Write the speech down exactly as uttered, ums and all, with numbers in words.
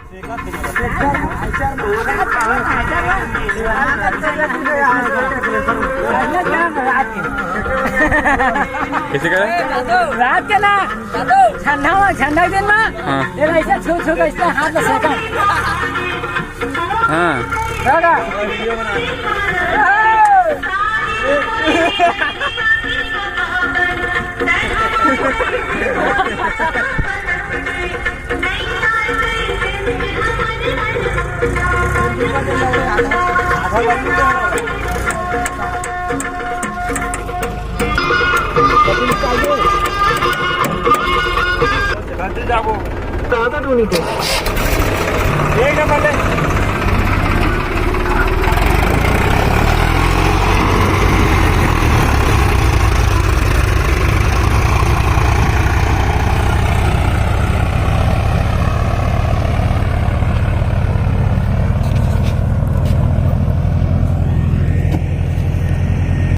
कैसे करे? रात के ना, ठंडा मा, ठंडा के दिन मा, हाँ। ये ऐसे छू छू के इसके हाथ में सेका। हाँ। दादा।